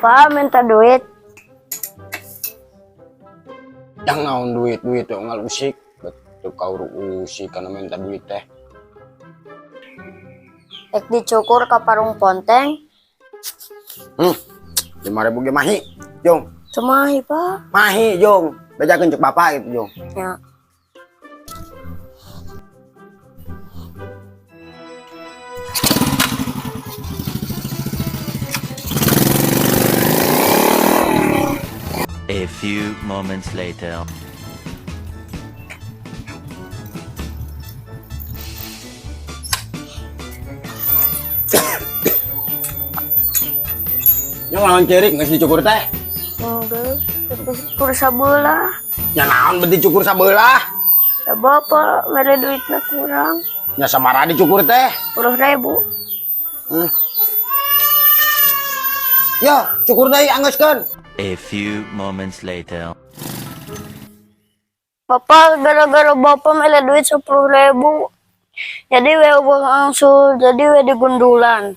Pak, minta duit. Yang naon duit duit tuh ngal usik. Betul kau usik karena minta duit teh. Ek dicukur ke parung ponteng. 5.000 ge mahi, Jong. Cemahi, Pak. Mahi, Jong. Bejakeun cek bapak gitu, Jong. Ya. A few moments later. Yang naon cerik geus dicukur teh. Enggak, dicukur sabelah. Ya naon bet dicukur sabelah. Ya bapak, mere duitnya kurang. Ya samara dicukur teh. 10.000. Ya, cukur deui anggeuskeun. A few moments later. Bapak, gara-gara bapak mere duit 10.000. Jadi we uang angsul, jadi we digundulan.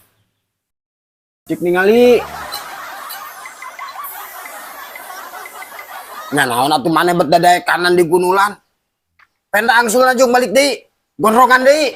Cik ningali. Nya naon atuh maneh bet dadaek kanan di gunulan. Penda angsulna jung balik deui. Gondrongan deui.